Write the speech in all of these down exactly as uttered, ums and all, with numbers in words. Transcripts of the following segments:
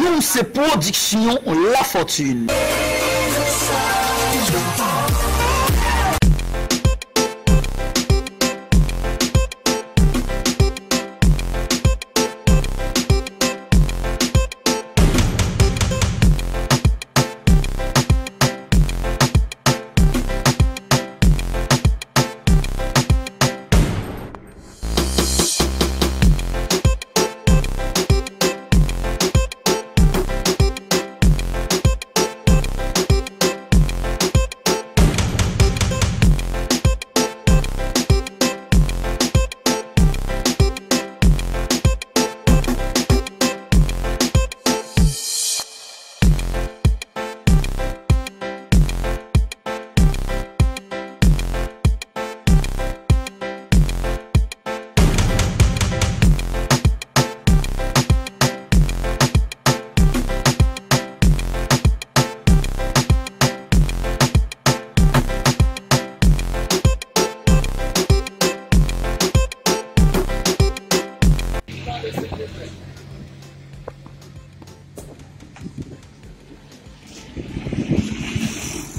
Tou se pwodiksyon Lafortune.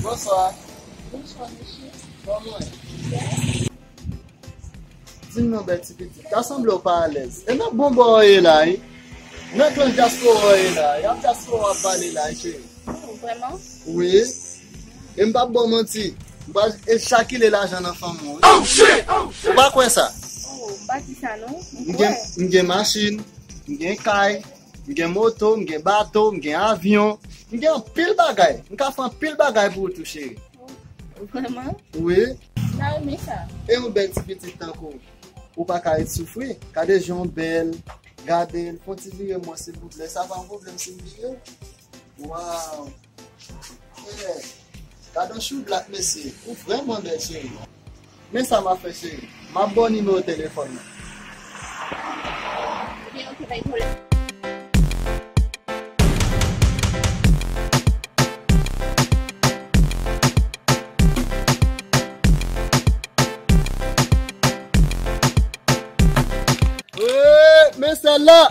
Bonswa. Bonswa, mesye. Kòman w ye? Di m non, bèl ti pitit. Ta sanble w pa alèz. E nan bon bò w ye la, wi. Nan klan dyaspora w ye la. Y ap dyaspora w ap pale la, wi, cheri. Oh, vrèman? Wi. E m p ap ba w manti. M pral e chakile lajan nan fanmi w, wi. Ou pa kwè sa? Oh, m pa di sa, non. M kwè. M gen, m gen machin, m gen kay, m gen moto, m gen bato, m gen avyon. M gen anpil bagay. M ka fè anpil bagay pou ou tou, cheri. Oh, vrèman? Wi. M ta renmen sa. E yon bèl ti pitit tankou w. Ou pa ka ret soufri. Gade jan w bèl. Gade l. Fè yon ti vire mwen, silvouplè. Sa pa yon pwoblèm si m vire w? Waw. Eh, gade yon chou blak, mesye. Ou vrèman bèl, cheri. Men sa m ap fè, cheri. M ap ba w nimewo telefòn nan. Ebyen, oke, pa gen pwoblèm. Hey, men sèl la!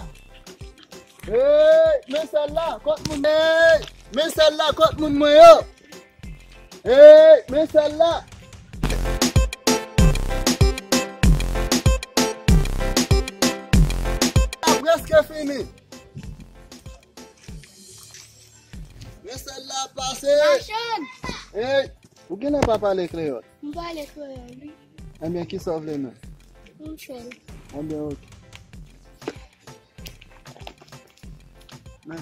Hey, men sèl la, kot moun, hey, men sèl la, kot moun mwen yo. Hey, men sèl la. A prèske fini. Men sèl la pase. Machann! Hey, ou genlè pa pale kreyòl? M pale kreyòl, wi. Ebyen, kisa w vle menm? Yon sèl. Ebyen, oke. Men.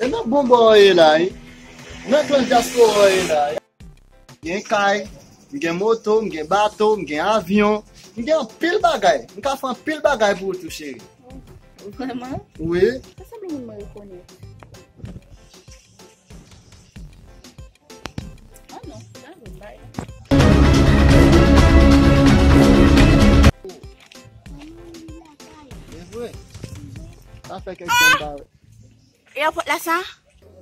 E nan bon bò w ye la, wi. Nan klan dyaspora w ye la. M gen kay, m gen moto, m gen bato, m gen avyon, m gen anpil bagay. M ka fè anpil bagay pou ou tou, cheri. Vrèman? Wi. Sa sanble moun mwen rekonèt. Ah non, sa vre, m pa wè. E vre. Sa fè kèk tan m pa wè. E apot la sa?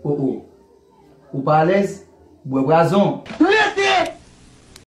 Oh, oh. Ou pa alèz? Bwè bwazon.